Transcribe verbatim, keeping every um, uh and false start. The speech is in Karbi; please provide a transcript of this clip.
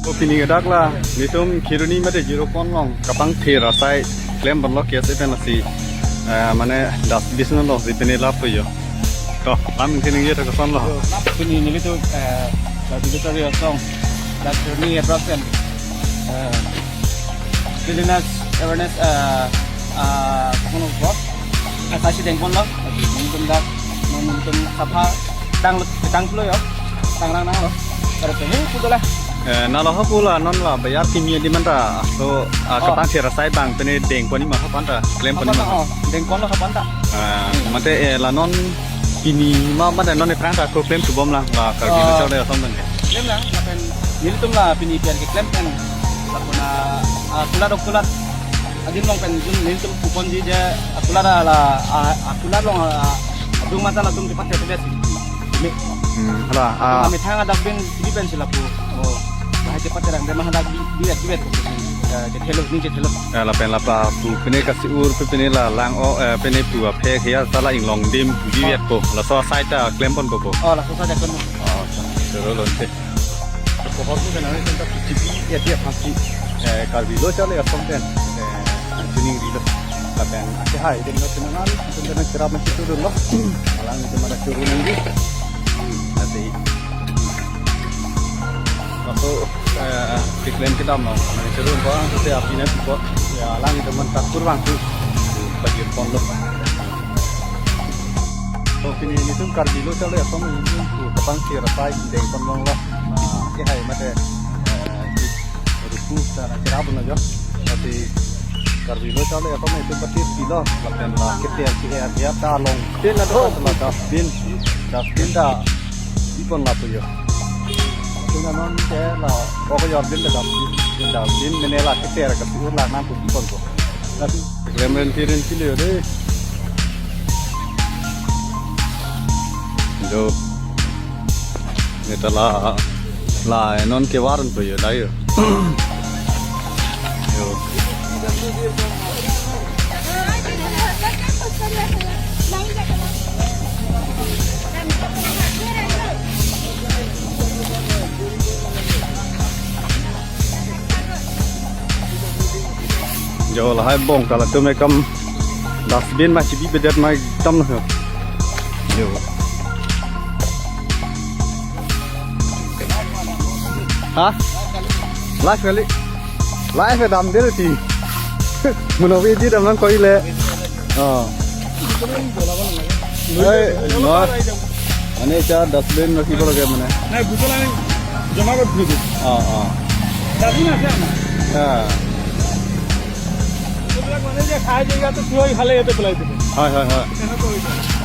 Pini ke dak la, nelitum Kheroni mate Zero Pond along kapangthir asai klem ponlo K S A pen lasi, eh, mane dustbin alongsi pini lapu yo. To, lam kini ye to kosonlo. Pini nelitum, eh, Karbi Lo Charli Asong, dak Kheroni approx pen, eh, cleanliness awareness, eh, ah, kono bo, asai si deng ponlo, nelitum dak, nelitum sapha tang, tanglo yo, tang rang nanglo. Karo pini pudola. Eh, nalo ha pu la non la bayar kimi di manta. So, ah, Oh. kapangthir asai abang pini deng pon ma ha panta, klem pon Apa ma. ta? Oh, deng ponlo ha panta. Ah, mate, eh, la non pini ma mate non ephrang ta ko klem chubom lang la Karbi Lo Ah. Charli Asong pen. Klem lang, lapen nelitum la pini pian keklem pen. Lapen, ah, ah, kulat ok kulat. Adim along pen jun nelitum pu ponji je, ah, kulat la, ah, ah, kulat along, ah, adung mata latum cepat cepat si. Me. Hmm, hala, ah. Kami thang ada bin di pen si lapu. Oh, bahai cepat terang dema ada di, di, di, di, eh, cethelo, ni cethelo. Eh, lapen lapu pini kasi ur, pini la lang o, eh, pini pu aphe khia sala inglong dim di Oh. wet po. Laso asai ta klem ponpo po. Oh, laso asai ta klem ponpo. Oh, choro lonte. Ko hotu kan ari tenta P G P ya dia pasti, eh, Karbi Lo Charli Asong pen, eh, tuning rilo. Lapen ake hai, dia lo tenang ari, tenta na kerap masih turun lo. Malang itu mana turun lagi. Nanti. Masuk, eh, keklem kedam lo. Nanti turun barang tu saya api nanti kok. Ya, lang itu mentak kurang tu. Bagi pon lo. So, pini nelitum Karbi Lo Charli Asong nelitum pu kapangthir asai deng pon longlo. Na, ke hai mate, eh, di ruku ta na kira pun aja. Tapi Karbi Lo Charli Asong nelitum pati pilo, lapen la keter ke er dia ta along. Tin la do, la dustbin, dustbin ta di pon lapu yo. Tin la non ke la, ko ko yor bin ta dustbin, dustbin mene la keter kasi ur la nangpu di ponpo. Tapi Klem ren tirin kilo dei. Jo. Neta la, la non kevar po yo dai yo. Jo. Jo, lahai bong kala tum ekam dustbin ma chibi bedet ma tam na. Jo. Ha? Live kali. Live dam dir ti. Muno video dam nang koi le. Oh. Ei, no. Mane cha dustbin rakhi pore mane. Nai, butola nai. Joma kori di. Oh, oh. Dustbin ase amar. Ha. Butola mane je khai jayega to koi khale yate pelai dibo. Hoi, hoi, hoi. Eneka kori dibo.